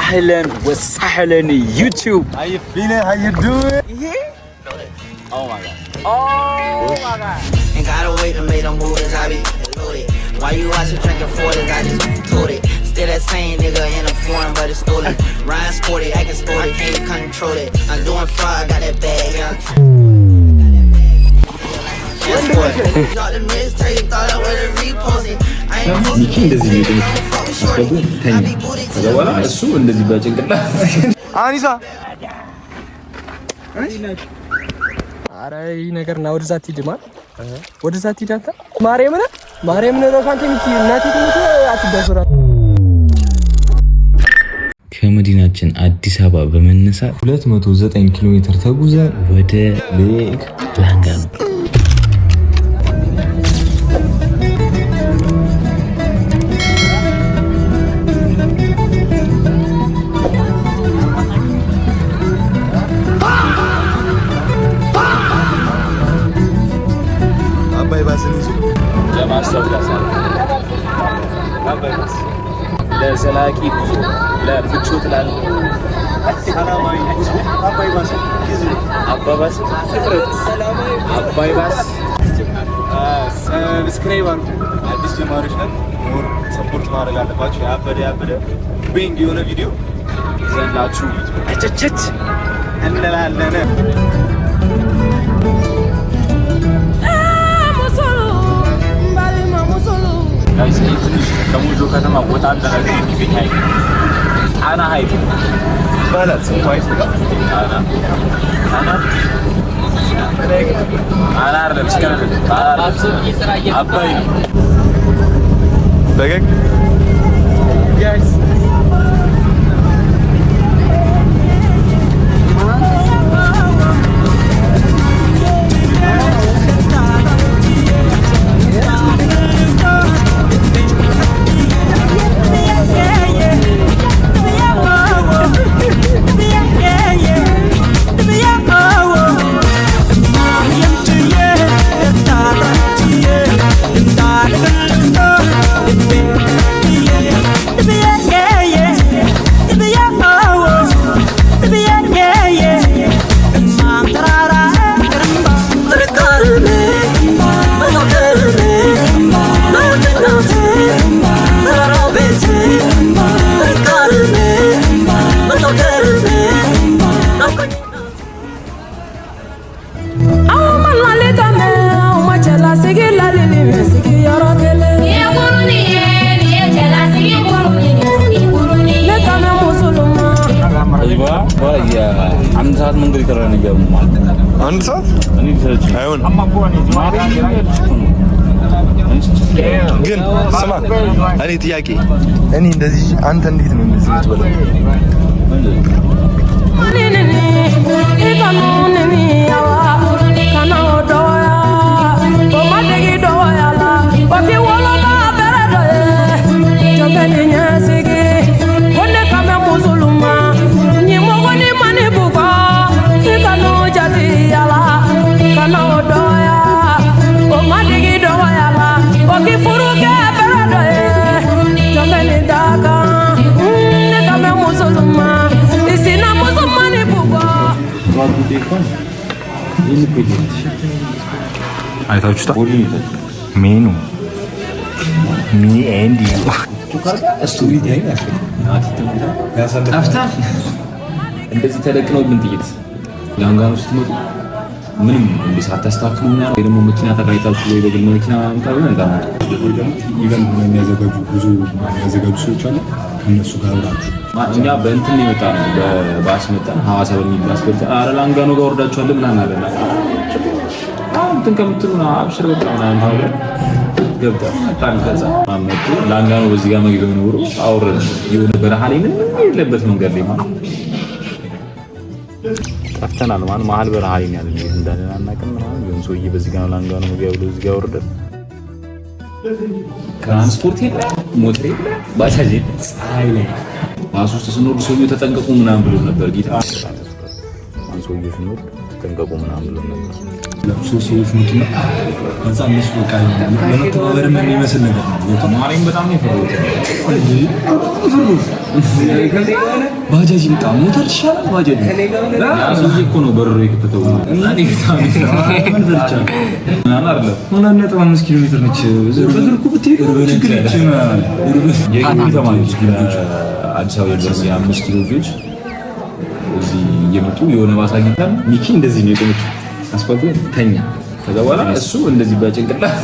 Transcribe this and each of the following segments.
أهلا وسهلا YouTube. How you feeling? How you doing? Oh my God. Oh my God. Ain't gotta wait to make them movies, I be loaded. Why you out here drinking 40s? I just told it. Still that same nigga in a foreign, but it's stolen. Ryan sporty, acting sporty, can't control it. I'm doing fraud, got that bag, yeah. Drop the mixtape, thought I would've reposted. I ain't posted. ሚኪ እንደዚህ ነው አስገቡ ተኛ። ከዛ በኋላ እሱ እንደዚህ በጭንቅላት አኒሳ። ኧረ ይህ ነገር ና ወደዛ ትሂድ ማን ወደዛ ትሂድ አንተ ማርያምን ማርያምን እረፍ አንተ ሚኪ እናቴ ትሙት አትዳፈራ። ከመዲናችን አዲስ አበባ በመነሳት 209 ኪሎ ሜትር ተጉዘን ወደ Lake ላንጋኖ። አባይ ባስን ይዞ ለማስታወቂያ አባይ ባስ ለዘላቂ ጉዞ ለምቾት ላለው ሰላማዊ ጉዞ አባይ ባስ ይዞ አባይ ባስ ትኩረት አባይ ባስ። Subscribe አድርጉ። አዲስ ጀማሪዎች ነን። More support ማድረግ አለባችሁ። ያበደ ያበደ bang የሆነ ቪዲዮ ይዘንላችሁ እችችች እንላለን። Guys፣ ይህ ትንሽ ከሞጆ ከተማ ወጣ እንዳለ የሚገኝ ሐይቅ ነው። ጣና ሐይቅ ይባላል ስሙ አይደል? ጣና ጣና ጣና አይደለም፣ ሲቀርብ ጣና አይደለም፣ አባይ ነው። ፈገግ guys። Aw ma lali ka mɛn aw ma cɛlasigi lalili mɛ sigiyɔrɔ kelen. Nin ye kurunin ye, nin ye cɛlasigi kurunin ye, sigi kurunin Ne ye. ka mɛn musoloma. አንድ ሰዓት መንገድ ይቀራል ነገር አንድ ሰዓት እኔ ሰለቸኝ። አይሆንም። ግን ስማ፣ እኔ ጥያቄ እኔ እንደዚህ አንተ እንዴት ነው እንደዚህ የምትበላው? Nini i kanu nini awa kana o dɔgɔya o ma degi dɔgɔya la o k'i woloba bɛrɛ dɔ ye jɔn bɛ ni ɲɛsigi ko ne ka mɛn musoloma ɲimɔgɔni ma ni bugɔ i kanu jatiya la kana o dɔgɔya o ma degi dɔgɔya la o k'i furu kɛ bɛrɛ dɔ ye jɔn bɛ ni da kan ne ka mɛn musoloma i sinamuso ma ni bugɔ. አይታችሁታ ሜኑ me and you እንደዚህ ተደቅነውብን ጥይት ላንጋኖ ስትመጡ ምንም እንደ ሳታስተካክሉ ምናምን ወይ ደግሞ መኪና ተከራይታችሁ ወይ በግል መኪና ምናምን ካልሆነ እንዳትመጡ። ወይ ደግሞ event የሚያዘጋጁ ብዙ የሚያዘጋጁ ሰዎች አሉ። ከእነሱ ጋር አብራችሁ እኛ በእንትን የመጣ ነው፣ በባስ መጣን። ሐዋሳ በሚል ባስ ገብተን ኧረ ላንጋኖ ጋር ወርዳችኋል ምናምን አለና አሁን እንትን ከምትሉ ና አብሽር በቃ ምናምን ተብለን ገብተን መጣን። ከዛ መጡ ላንጋኖ በዚህ ጋር መግቢያው ነው ብሎ አወረድን። የሆነ በረሃ ላይ ምንም የሌለበት መንገድ ላይ ማለት ጠፍተናል። ማለት መሀል በረሃ ላይ ነው ያለን፣ የት እንዳለን አናውቅም ምናምን። የሆነ ሰውዬ በዚህ ጋር ነው ላንጋኖ መግቢያ ብሎ እዚህ ጋር ወረደን። ትራንስፖርት የለ፣ ሞተር የለ፣ ባጃጅ የለ። ፀሐይ ላይ ባስ ውስጥ ስንወርድ ሰውዬው ተጠንቀቁ ምናምን ብሎ ነበር። ጌታ ማን ሰውዬው ስንወርድ ተጠንቀቁ ምናምን ብሎ ነበር። ሶስት ሰዎች መጡና ከዛ እነሱ በቃ ለመተባበርም የሚመስል ነገር ነው። ማርያም በጣም ነው የፈሩት። ባጃጅ ይምጣ፣ ሞተር ይሻላል ባጃጅ። ያ ሰውዬ እኮ ነው በሩ የከፈተው። እና እኔ በጣም ምን ፈርቻለሁ? ምናምን አይደለም። 2.5 ኪሎ ሜትር ነች። በእግር እኮ ብትሄድ ችግር የለም። የግቢ ተማሪዎች አዲስ አበባ ዩኒቨርሲቲ 5 ኪሎ ልጆች እዚህ እየመጡ የሆነ ባስ አግኝተን ሚኪ እንደዚህ ነው የቆመችው አስፋልቱ ላይ ተኛ። ከዛ በኋላ እሱ እንደዚህ በጭንቅላት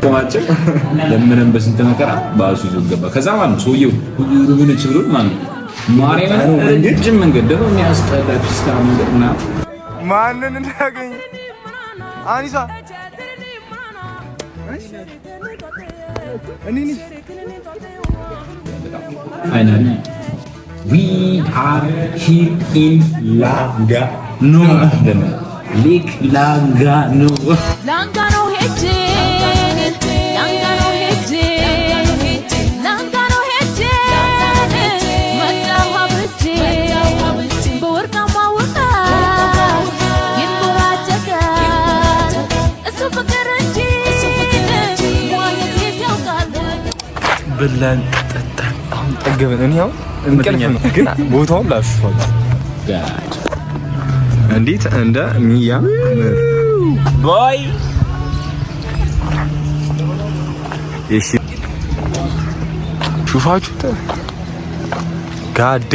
ከማጭን ለምንም በስንት መከራ ባሱ ይዞ ገባ። ከዛ ማለት ነው ሰውዬው ሩብነች ብሎን ማለት ነው ማርያምን ረጅም መንገድ ደግሞ የሚያስጠላ ፒስታ መንገድ ምናምን ማንን እንዳገኝ አኒሳ Finally we are here in ላንጋኖ Lake ላንጋኖ። ላንጋኖ ሄጄ ላንጋኖ ሄጄ ላንጋኖ ሄጄ መጣሁ አብጄ በወርቃማ ውሃ ይንቦራጨቃል እሱ ፍቅር እንጂ መዋኘት ያውቃል። በላን ጠጣን፣ አሁን ጠገብን። እኔ አሁን እንቅልፍ ነው ግን ቦታውን ላሽፏል እንዴት እንደሚያምር ቦይ እሺ ሹፋችሁ ጋዴ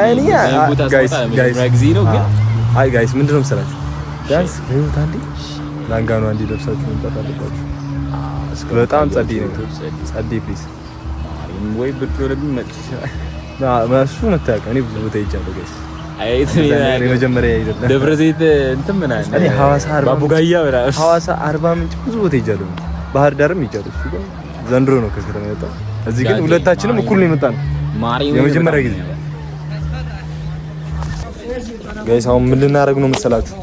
እኔ guys guys ጊዜ ነው ግን አይ guys ምንድን ነው መሰላችሁ ቢያንስ በህይወት አንዴ ላንጋኖ አንዴ ለብሳችሁ መምጣት አለባችሁ። በጣም ጸዴ ነው፣ ጸዴ place ወይ ብቅ ብለብኝ መጥቼ ይችላል። እሱ መታወቂያ እኔ ብዙ ቦታ ሄጃለሁ guys። የመጀመሪያ አይደለም። ደብረ ዘይት እንትን ምናምን እኔ ሐዋሳ አርባ ምንጭ ባቡጋያ ምናምን ሐዋሳ አርባ ምንጭ ብዙ ቦታ ሄጃለሁ። ባህር ዳርም ሄጃለሁ። እሱ ግን ዘንድሮ ነው ከከተማ የወጣው። እዚህ ግን ሁለታችንም እኩል ነው የመጣነው የመጀመሪያ ጊዜ። Guys አሁን ምን ልናደርግ ነው መሰላችሁ?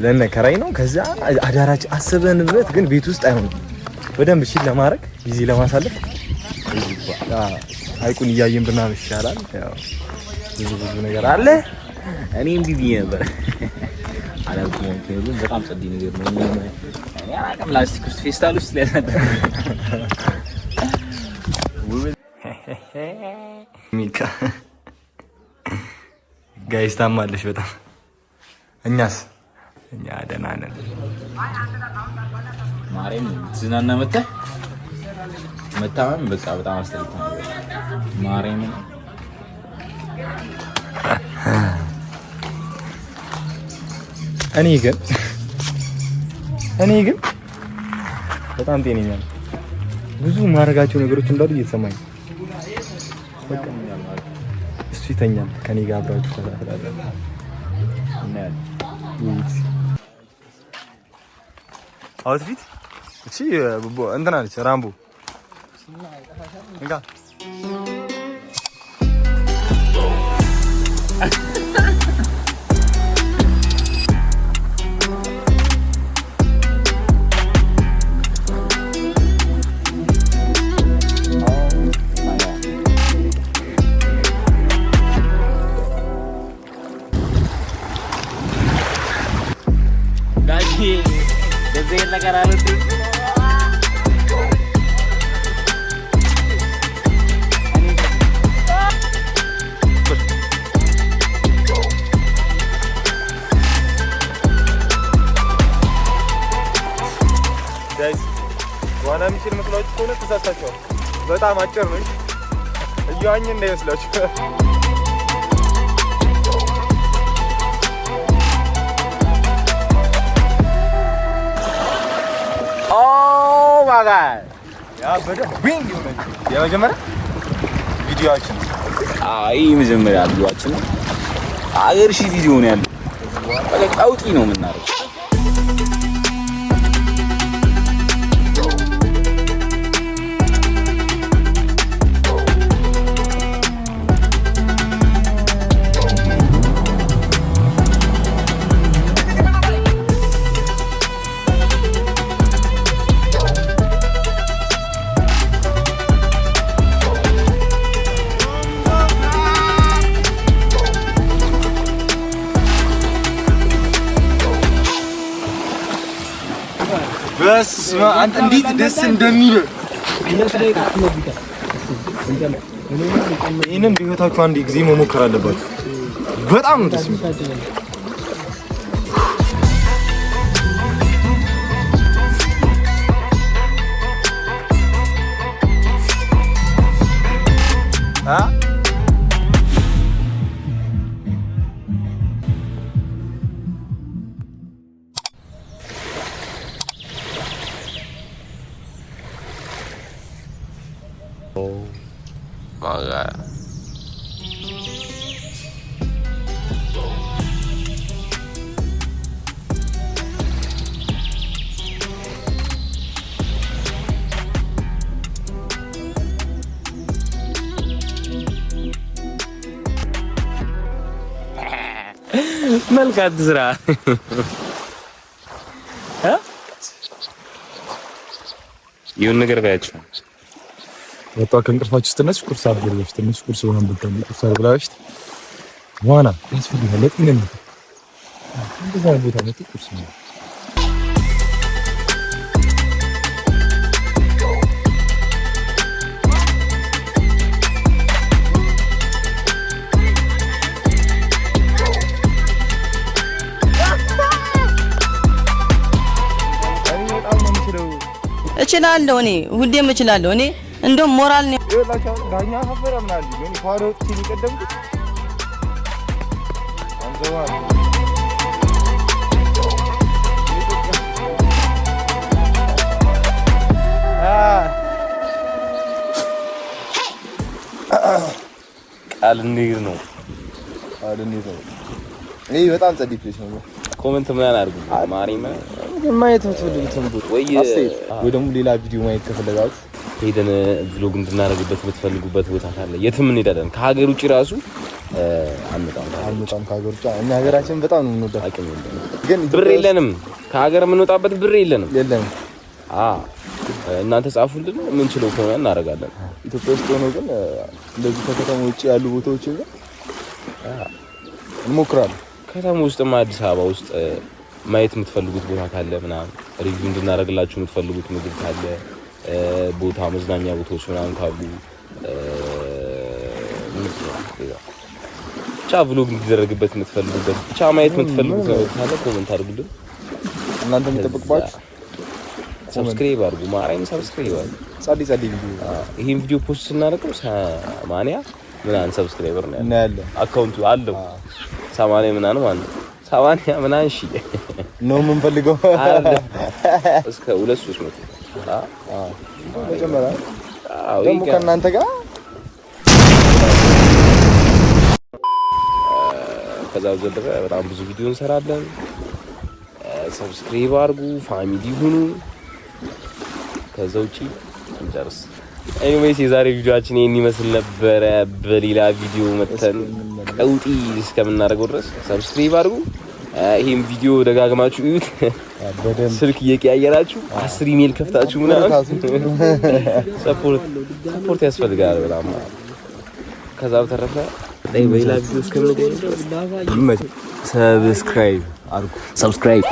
ለነከራይ ነው። ከዛ አዳራችን አስበንበት ግን ቤት ውስጥ አይሆንም። በደንብ chill ለማድረግ ጊዜ ለማሳለፍ ሐይቁን እያየን ብናመሽ ይሻላል። ያው ብዙ ብዙ ነገር አለ። እኔ እምቢ ብዬ ነበር አላልኩም። ግን በጣም ጸዴ ነገር ነው። እኔ አላውቅም። ላስቲክ ውስጥ ፌስታል ውስጥ ሊያሳድር ሚካ guys ታማለሽ በጣም። እኛስ እኛ ደህና ነን። ማርያም ትዝናና መተህ መታመም በቃ በጣም አስጠልታ ነገር ማርያምን እኔ ግን እኔ ግን በጣም ጤነኛ ነኝ። ብዙ ማድረጋቸው ነገሮች እንዳሉ እየተሰማኝ ነው። በቃ እሱ ይተኛል ከኔ ጋር አብራችሁ ተላላለ አውትፊት እቺ እንትና ነች ራምቦ እንካ ዋና የሚችል መስሏችሁ ከሆነ ተሳስታችኋል። በጣም አጭር ነው። እየዋኘ እንዳይመስላችሁ። Oh my God. ያ በደንብ ዊንግ የሆነ የመጀመሪያ ቪዲዮአችን አይ የመጀመሪያ ቪዲዮአችን ነው። አገር ሺህ ቪዲዮ ነው ያለው። በቃ ቀውጢ ነው የምናደርገው። በስመ አብ አንተ እንዴት ደስ እንደሚል። ይህንን በህይወታችሁ አንድ ጊዜ መሞከር አለባችሁ። በጣም ነው ደስ የሚል። መልካት ስራ ይሁን ነገር ባያችሁ ወጣ ከእንቅልፋችሁ ስትነሱ ቁርስ አድርጉ። በፊት ትንሽ ቁርስ ሆነ ብትሉ ቁርስ አድርጉ በፊት ዋና ያስፈልጋል ለጤንነት። እንደዛ ቦታ መጥቶ ቁርስ ነው። እችላለሁ እኔ ሁሌም እችላለሁ እኔ እንደውም ሞራል ነው። ዳኛ ሀፈረ ምናምን ግን ኳሮ የሚቀደምኩት ቃል እንሂድ ነው። ቃል እንሂድ ነው። ይሄ በጣም ጸዴ place ነው። comment ምናምን አድርጉ። ማሪም ማየት የምትፈልጉትን ወይ ወይ ደግሞ ሌላ ቪዲዮ ማየት ከፈለጋችሁ ሄደን vlog እንድናደርግበት የምትፈልጉበት ቦታ ካለ የትም እንሄዳለን። ከሀገር ውጭ ራሱ አንወጣም። አንወጣም ከሀገር ውጭ። እኛ ሀገራችን በጣም ነው የምንወዳት። አቅም የለንም፣ ግን ብር የለንም። ከሀገር የምንወጣበት ብር የለንም። የለንም። እናንተ ጻፉልን፣ የምንችለው ከሆነ እናደርጋለን። ኢትዮጵያ ውስጥ ሆኖ ግን እንደዚህ ከከተማ ውጭ ያሉ ቦታዎች ግን እንሞክራለን። ከተማ ውስጥማ አዲስ አበባ ውስጥ ማየት የምትፈልጉት ቦታ ካለ ምናምን review እንድናደርግላችሁ የምትፈልጉት ምግብ ካለ ቦታ መዝናኛ ቦታዎች ምናምን ካሉ ብቻ vlog እንዲደረግበት የምትፈልጉበት ብቻ ማየት የምትፈልጉት ነገር ካለ comment አድርጉልን። እናንተ የሚጠብቅባችሁ subscribe አድርጉ። ማርያም subscribe አድርጉ። ጸዴ ጸዴ ቪዲዮ ይሄን ቪዲዮ post ስናደርገው 80 ምናምን subscriber ነው ያለው። account ኡ አለው 80 ምናምን ማለት ነው። 80 ምናምን ሺህ ነው የምንፈልገው እስከ 200 300 መጀመሪያ ደግሞ ከእናንተ ጋር ከዛ በዘለለ በጣም ብዙ ቪዲዮ እንሰራለን። subscribe አድርጉ፣ family ሁኑ። ከዛ ውጪ እንጨርስ። Anyways የዛሬ ቪዲዮአችን ይሄን ይመስል ነበረ። በሌላ ቪዲዮ መተን ቀውጢ እስከምናደርገው ድረስ subscribe አድርጉ። ይሄን ቪዲዮ ደጋግማችሁ እዩት። ስልክ እየቀያየራችሁ 10 ኢሜል ከፍታችሁ ምናምን support ያስፈልጋል በጣም። ከዛ በተረፈ በሌላ ቪዲዮ እስከምንገናኝ subscribe አድርጉ። Subscribe.